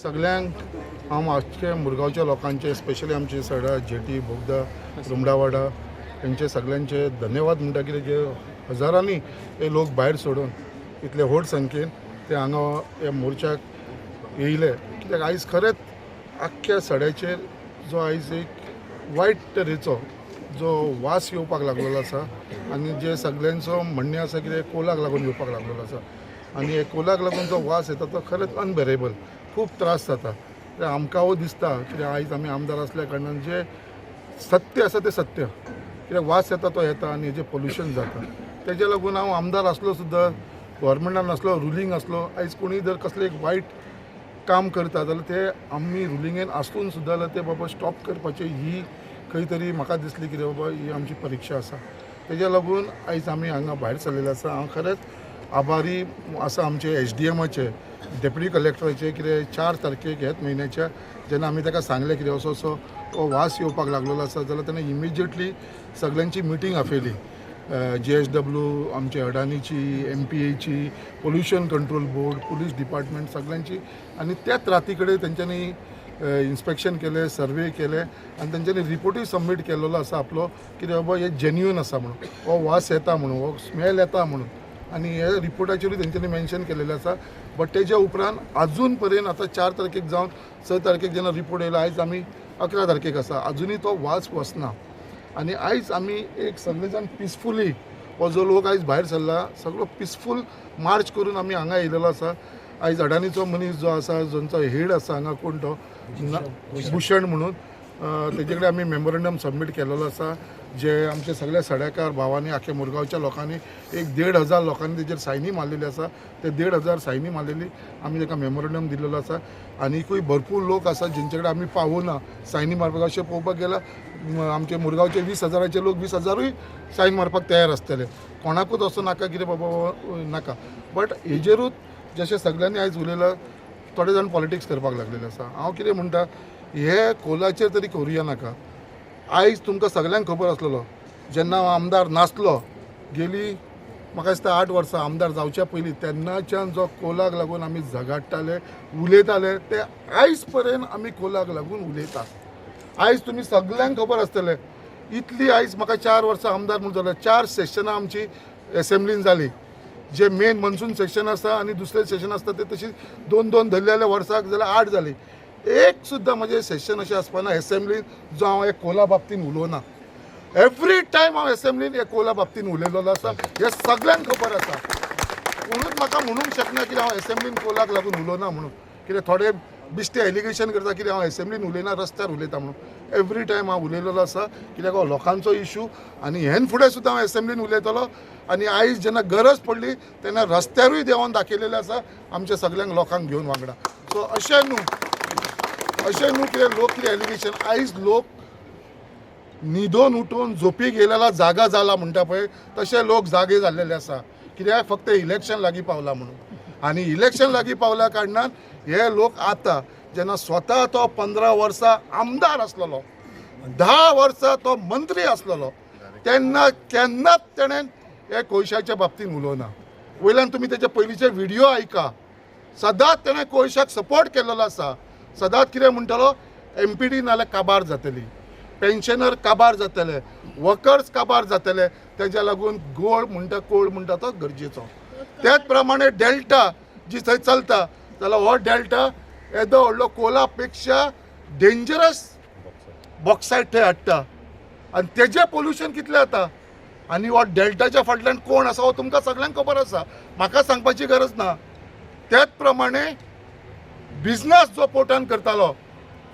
सगळ्यांक हांव आजचे मुरगांवच्या लोकांचे, स्पेशली आमचे सडा, जेटी, बोगदा, रुमडावाडा हेंचे सगळ्यांचे धन्यवाद म्हणटा. कितें जे हजारांनी हे लोक भायर सोडून इतले व्हड संख्येन ते हांगा ह्या मोर्चाक येयले. कित्याक आयज खरेंच आख्ख्या सड्याचेर जो आयज एक वायट तरेचो जो वास येवपाक लागलेलो आसा आनी जे सगळ्यांचो म्हणणें आसा कितें कोलाक लागून येवपाक लागलेलो आसा आनी हे कोलाक लागून जो वास येता तो खरेंच अनबेरेबल, खूब त्रास जाता. आमकां हो दिसता कित्याक आयज आमी आमदार आसल्या कारणान जे सत्य आसा तें सत्य, कित्याक वास येता तो येता आनी हेजें पोल्युशन जाता. तेज्या लागून हांव आमदार आसलो सुद्दां, गोवोरमेंटान आसलो, रुलींग आसलो, आयज कोणूय जर कसलें एक वायट काम करता जाल्यार ते आमी रुलिंगेन आसून सुद्दां जाल्यार ते बाबा स्टॉप करपाची ही खंय तरी म्हाका दिसली कितें बाबा ही आमची परिक्षा आसा. तेज्या लागून आयज आमी हांगा भायर सरलेले आसा. हांव खरेंच आभारी आसा आमचे एसडीएमाचे, डेप्युटी कलेक्टराचे, कितें 4 तारखेक ह्याच म्हयन्याच्या जेन्ना आमी ताका सांगलें कितें असो असो हो वास येवपाक लागलेलो आसा जाल्यार ताणें इमिजिएटली सगळ्यांची मिटींग आपयली. जीएसडब्ल्यू, आमचे अडानीची, एमपीएची, pollution control board, police department सगळ्यांची, आनी त्याच राती कडेन तेंच्यांनी इन्स्पेक्शन केलें, सर्वे केलें आनी तेंच्यांनी रिपोर्टूय सबमीट केल्लो आसा आपलो कितें बाबा हे जेन्युइन आसा म्हणून, हो वास येता म्हणून, हो स्मेल येता म्हणून, आनी हे रिपोर्टाचेरूय तेंच्यांनी मेन्शन केलेलें आसा. बट तेज्या उपरांत आजून पर्यंत आतां 4 तारखेक जावन 6 तारखेक जेन्ना रिपोर्ट येयलो, आयज आमी 11 तारखेक आसा, आजुनूय तो वास वचना. आनी आयज आमी एक सगळे जाण पिसफुली हो जो लोक आयज भायर सरला सगळो पिसफूल मार्च करून आमी हांगा येयलेलो आसा. आयज अडानीचो मनीस जो आसा, जांचो हेड आसा हांगा कोण तो भूषण म्हणून, तेजे कडेन आमी मेमोरंडम सबमीट केलेलो आसा, जे आमचे सगळ्या सड्याकार भावांनी, आख्या मुरगांवच्या लोकांनी एक 1500 लोकांनी तेजेर सायनी मारलेली आसा. ते 1500 सायनी मारलेली आमी ताका मेमोरंडम दिलेलो आसा. आनीकूय भरपूर लोक आसा जेंचे कडेन आमी पावना सायनी मारपाक. अशें पळोवपाक गेल्यार आमचे मुरगांवचे 20,000 लोक 20,000ूय सायन मारपाक तयार आसतले. कोणाकूच असो नाका कितें बाबा नाका. बट हेजेरूच जशें सगळ्यांनी आयज उलयलां, थोडे जाण पॉलिटिक्स करपाक लागलेले आसा. हांव कितें म्हणटा, हे कोलाचेर तरी करुया नाका. आयज तुमकां सगळ्यांक खबर आसलेलो जेन्ना हांव आमदार नासलो, गेली म्हाका दिसता 8 वर्सां आमदार जावच्या पयलीं, तेन्नाच्यान जो कोलाक लागून आमी झगाडटाले, उलयताले, ते आयज पर्यंत आमी कोलाक लागून उलयता. आयज तुमी सगळ्यांक खबर आसतलें, इतली आयज म्हाका 4 वर्सां आमदार म्हूण जालें, 4 सेशनां आमची एसेंब्लीन जाली. जे मेन मनसून सेशन आसा आनी दुसरें सेशन आसता ते तशी 2-2 धरले जाल्यार वर्साक जाल्यार 8 जाली. एक सुद्दां म्हजें सेशन अशें आसपाना एसेंब्लीन जो हांव हे कोला बाबतीन उलोवना. एवरी टायम हांव एसेंब्लीन हे कोला बाबतीन उलयलेलो आसा, हें सगळ्यांक खबर आसा. कोणूच म्हाका म्हणूंक शकना की हांव एसेंब्लीन कोलाक लागून उलोवना म्हणून. कितें थोडे बिश्टे एलिगेशन करता कितें हांव एसेंब्लीन उलयना, रस्त्यार उलयता म्हणून. एवरी टायम हांव उलयलेलो आसा, कित्याक हो लोकांचो इशू आनी हेन फुडें सुद्दां हांव एसेंब्लीन उलयतलो. आनी आयज जेन्ना गरज पडली तेन्ना रस्त्यारूय देंवोन दाखयलेलें आसा आमच्या सगल्यांक लोकांक घेवन वांगडा. सो अशें न्हू, अशें न्हू कितें लोक कितें एलिगेशन. आयज लोक न्हिदोन उठून झोपी गेलेला जागा जाला म्हणटा पळय, तशे लोक जागे जाल्लेले आसा. कित्याक फक्त इलेक्शन लागीं पावला म्हणून. आनी इलेक्शन लागीं पावल्या कारणान हे लोक आतां जेन्ना स्वता तो 15 वर्सां आमदार आसलेलो, 10 वर्सां तो मंत्री आसलेलो, तेन्ना केन्नाच तेणें हे कोळशाच्या बाबतीन उलोवना. वयल्यान तुमी तेजे पयलींचे व्हिडियो आयका, सदांच तेणें कोळशाक सपोर्ट केलेलो आसा. सदांच कितें म्हणटालो, एमपीडी नाल्यार काबार जातली, पेन्शनर काबार जातले, वर्कर्स काबार जातले, तेज्या लागून गोळ म्हणटा, कोळ म्हणटा तो गरजेचो. त्याच प्रमाणे डेल्टा जी थंय चलता जाल्यार हो डेल्टा येदो व्हडलो कोला पेक्षा डेंजरस बॉक्सायट थंय हाडटा आनी तेजें पोल्युशन कितलें जाता. आनी हो डेल्टाच्या फाटल्यान कोण आसा हो तुमकां सगळ्यांक खबर आसा, म्हाका सांगपाची गरज ना. त्याच प्रमाणे बिजनस जो पोर्टान करतालो,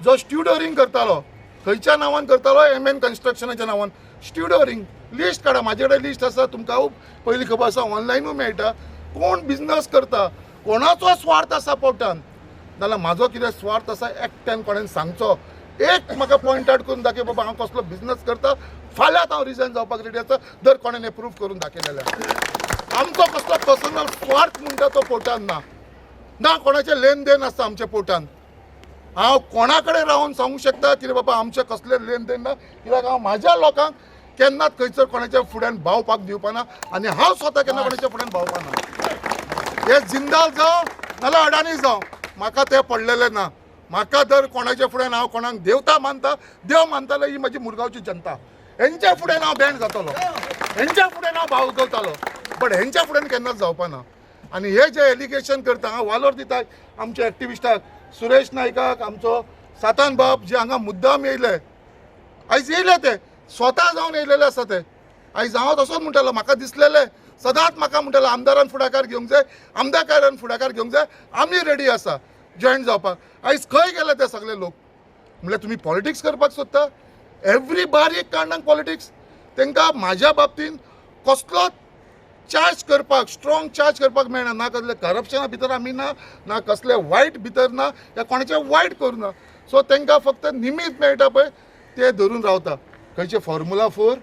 जो स्ट्युडोरींग करतालो, खंयच्या नांवान करतालो, एम एन कन्स्ट्रक्शनाच्या नांवान स्ट्युडोरींग. लिस्ट काडा, म्हाजे कडेन लिस्ट आसा, तुमकां पयलीं खबर आसा, ऑनलायनूय मेळटा. कोण बिजनस करता, कोणाचो स्वार्थ आसा पोर्टान, नाल्यार म्हाजो कितें स्वार्थ आसा एकट्यान कोणेन सांगचो, एक म्हाका पॉयंट आउट करून दाखय बाबा हांव कसलो बिजनस करता, फाल्यांत हांव रिजायन जावपाक रेडी आसा, जर कोणेन प्रूफ करून दाखयलें जाल्यार. आमचो कसलो पर्सनल स्वार्थ म्हणटा तो पोर्टान ना, ना कोणाचें लेन then आसता आमच्या पोर्टान. हांव कोणा कडेन रावन सांगूंक शकता कितें बाबा आमचें कसलें लेन then ना, कित्याक हांव म्हाज्या लोकांक केन्नाच खंयसर कोणाच्या फुड्यान भावपाक दिवपाना आनी हांव स्वता केन्ना कोणाच्या फुड्यान भावपाना. हे जिंदाल जावं नाल्यार अडानी जावं. म्हाका तें पडलेलें ना. म्हाका जर कोणाच्या फुडें हांव कोणाक देवता मानता, देव मानतालो ही म्हजी मुरगांवची जनता, हेंच्या फुडें हांव बँड जातलो, हेंच्या फुडें हांव बावगवतालो, बट हेंच्या फुडें केन्नाच जावपा ना. आनी हे जे एलिगेशन करता, हांव वालोर दिता आमच्या एक्टिविस्टाक, सुरेश नायकाक, आमचो सातान बाब जे हांगा मुद्दाम येयले, आयज येयले ते स्वता जावन येयलेले आसा ते. आयज हांव तसोच म्हणटालो, म्हाका दिसलेलें सदांच म्हाका म्हणटालो आमदारान फुडाकार घेवंक जाय, आमदारान फुडाकार घेवंक जाय, आमी रेडी आसा जॉयन जावपाक. आयज खंय गेले ते सगळे लोक? म्हणल्यार तुमी पॉलिटिक्स करपाक सोदता, एवरी बारीक कारणाक पॉलिटिक्स. तांकां म्हाज्या बाबतीन कसलोच चार्ज करपाक, स्ट्रॉंग चार्ज करपाक मेळना, ना कसले करप्शना भितर आमी ना, ना कसले वायट भितर ना, या कोणाचें वायट करूं ना. सो तांकां फक्त निमीत मेळटा पळय ते धरून रावता. खंयचे फॉर्मुला 4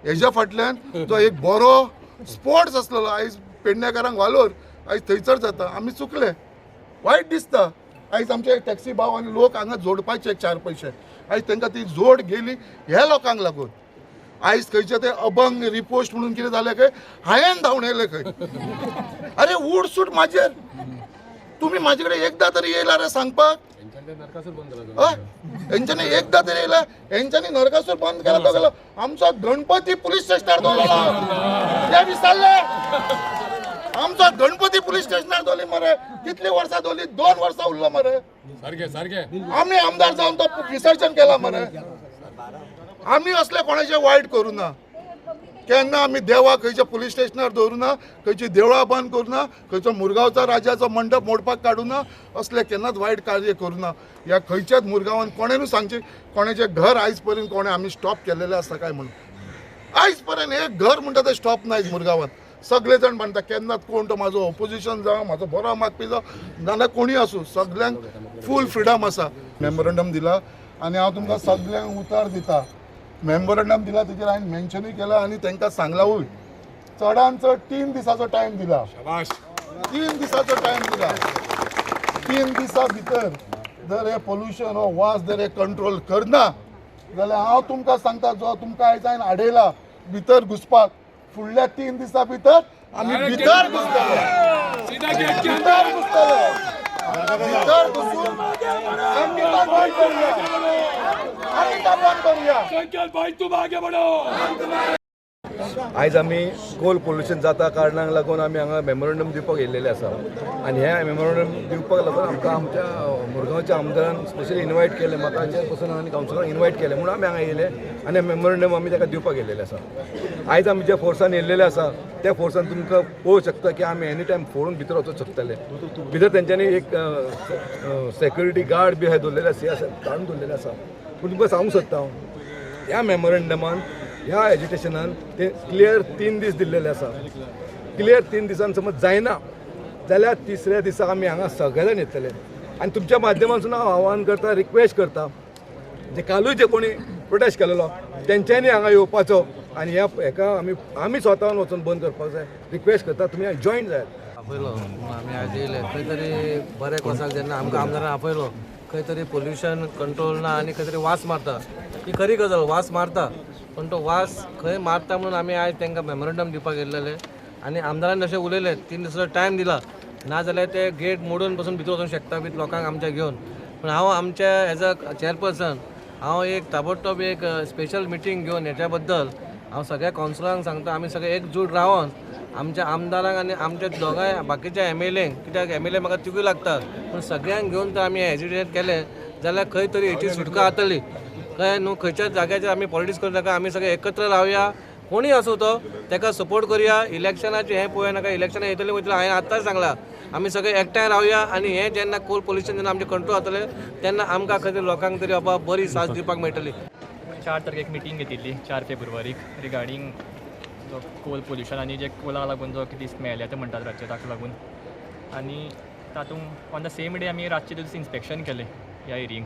हेज्या फाटल्यान जो एक बरो स्पोर्ट्स आसलेलो, आयज पेडणेकारांक वालोर आयज थंयसर जाता. आमी चुकले, वायट दिसता. आयज आमचे टॅक्सी भाव आनी लोक हांगा जोडपाचे 4 पयशे, आयज तांकां ती जोड गेली ह्या लोकांक लागून. आयज खंयचे ते अभंग रिपोस्ट म्हणून कितें जालें खंय, हांवें धांवणयलें खंय. अरे उडसूट म्हाजेर, तुमी म्हाजे कडेन एकदां तरी येयला रे सांगपाक? हेंच्यांनी एकदां तरी येयला? हेंच्यांनी नरकासूर बंद केला तो गेलो, आमचो गणपती पुलीस स्टेशनार दवरलो, ते विसरले. आमचो गणपती पुलीस स्टेशनार दवरली मरे, कितली वर्सां दवरली? 2 वर्सां उरलो मरे. सारकें सारकें आमी आमदार जावन तो विसर्जन केला मरे. आमी असले कोणाचें वायट करूं ना, केन्ना आमी देवाक खंयच्या पुलीस स्टेशनार दवरूं ना, खंयची देवळां बंद करूं ना, खंयचो मुरगांवचा राजाचो मंडप मोडपाक काडूं ना, असलें केन्नाच वायट कार्य करूं ना. ह्या खंयच्याच मुरगांवान कोणेनूय सांगचें कोणाचें घर आयज पर्यंत कोणें आमी स्टॉप केल्लेलें आसा काय म्हणून. आयज पर्यंत एक घर म्हणटा तें स्टॉप ना आयज मुरगांवान. सगळे जाण म्हणटा केन्नाच कोण तो म्हाजो ओपोजिशन जावं, म्हाजो बरो मागपी जावं, नाजाल्यार कोणूय आसूं, सगल्यांक फूल फ्रिडम आसा. मेमोरंडम दिला आनी हांव तुमकां सगल्यांक उतर दिता, मेमोरंडम दिला तेजेर हांवें मेन्शनूय केलां आनी तांकां सांगलावूय, चडान चड 3 दिसाचो टायम दिला, 3 दिसाचो टायम दिला. 3 दिसां भितर जर हे पोल्युशन हो वास जर हे कंट्रोल करना जाल्यार हांव तुमकां सांगता, जो तुमकां आयज हांवें आडयला भितर घुसपाक, फुडल्या 3 दिसां भितर आमी भितर घुसतले, भितर घुसतले, भितर घुसून संगीता बंद करूया, संगीता बंद करूया. भाई तुम आगे बढ़ो. आयज आमी कोल पोल्युशन जाता कारणाक लागून आमी हांगा मेमोरंडम दिवपाक येयल्लेले आसा आनी हें मेमोरंडम दिवपाक लागून आमकां आमच्या मुरगांवच्या आमदारान स्पेशली इनवायट केलें, म्हाका चेअरपर्सन आनी कावन्सिलरान इनवायट केलें म्हणून आमी हांगा येयले आनी मेमोरंडम आमी ताका दिवपाक येयलेले आसा. आयज आमी ज्या फोर्सान येयल्लेले आसा त्या फोर्सान तुमकां पळोवंक शकता की आमी एनी टायम फोडून भितर वचूंक शकतले. भितर तेंच्यांनी एक सेक्युरिटी गार्ड बी दवरलेले आसा, काडून दवरलेले आसा. पूण तुमकां सांगूंक सोदता हांव, ह्या मेमोरंडमान ह्या एजिटेशनान ते क्लियर 3 दीस दिल्लेले आसा. क्लियर 3 दिसान समज जायना जाल्यार तिसऱ्या दिसा आमी हांगा सगळे जाण येतले आनी तुमच्या माध्यमांतसून हांव आव्हान करता, रिक्वेस्ट करता, जे कालूय जे कोणी प्रोटेस्ट केलेलो तेंच्यांनी हांगा येवपाचो आनी ह्या हेका आमी आमी स्वतान वचून बंद करपाक जाय. रिक्वेस्ट करता तुमी जॉयन जायात. आपयलो म्हणून आमी आयज येयले. खंय तरी बरें कोसाक जेन्ना आमकां आमदारान आपयलो, खंय तरी पोल्युशन कंट्रोल ना आनी खंय तरी वास मारता, ही खरी गजाल, वास मारता, पण तो वास खंय मारता म्हणून आमी आयज तांकां मेमोरंडम दिवपाक येयल्लेले आनी आमदारान जशें उलयले 3 दिसाचो टायम दिला, ना जाल्यार ते गेट मोडून पसून भितर वचूंक शकता बी लोकांक आमच्या घेवन. पूण हांव आमच्या एज अ चेअरपर्सन हांव एक ताबडतोब एक स्पेशल मिटींग घेवन हेच्या बद्दल हांव सगळ्या कावन्सिलरांक सांगता, आमी सगळे एकजूट रावन आमच्या आमदारांक आनी आमच्या दोगांय बाकीच्या एम एल एंक, कित्याक एम एल ए म्हाका तिगूय लागतात, पूण सगळ्यांक घेवन जर आमी एजिटेट केलें जाल्यार खंय तरी हेची सुटका जातली. कळ्ळें न्हू? खंयच्याच जाग्याचेर आमी पॉलिटिक्स करूं नाका, आमी सगळे एकत्र रावया, कोणूय आसूं तो ताका सपोर्ट करुया. इलेक्शनाचें हें पळोवया नाका, इलेक्शनां येतलें वयतलें, हांवें आत्तांच सांगलां, आमी सगळे एकठांय रावया आनी हें जेन्ना कोल पोल्युशन जेन्ना आमचें कंट्रोल जातलें तेन्ना आमकां खंय तरी लोकांक तरी बाबा बरी साथ दिवपाक मेळटली. 4 तारखेक मिटींग घेतिल्ली, 4 फेब्रुवारीक, रिगार्डींग जो कोल पोल्युशन आनी जे कोलाक लागून जो कितें स्मेल येता म्हणटात रातचे ताका लागून. आनी तातूंत ऑन the same day आमी रातचे दीस इन्स्पेक्शन केलें ह्या एरियेक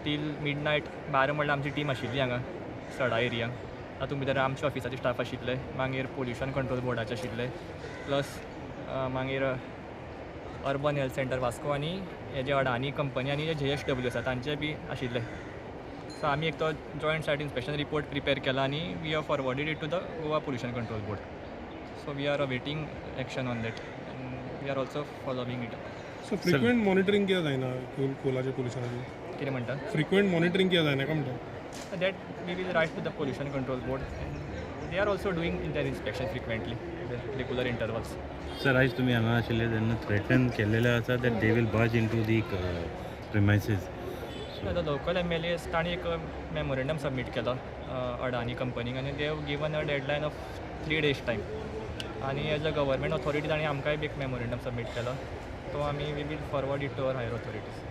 टील मिड नायट 12 म्हणल्यार आमची टीम आशिल्ली हांगा सडा एरियांक. तातूंत भितर आमच्या ऑफिसाचे स्टाफ आशिल्ले, मागीर पोल्युशन कंट्रोल बोर्डाचे आशिल्ले, प्लस मागीर अर्बन हेल्थ सेंटर वास्को आनी हे जे अडानी कंपनी आनी जे JSW आसा तांचे बी आशिल्ले. सो आमी एक तो joint site inspection report prepare केला आनी we have forwarded it to the Goa Pollution Control Board. So we are awaiting action on that and we are also following it. So frequent monitoring कित्याक जायना कोलाच्या पोल्युशनाची? कितें म्हणटा? Frequent monitoring कित्याक जायना काय म्हणटा? That we will write to the pollution control board. They are also doing their inspection frequently, regular intervals. Sir, आयज तुमी हांगा आशिल्ले तेन्ना थ्रेटन केल्लेले आसा that they will barge into the premises. The local MLAs तांणी एक मेमोरेंडम सबमीट केलो अडानी कंपनीक आनी they have given a deadline of 3 days time. आनी एज अ गव्हर्मेंट ऑथॉरिटी तांणी आमकांय बी एक मेमोरेंडम सबमीट केलो, तो आमी we will forward it to our higher authorities.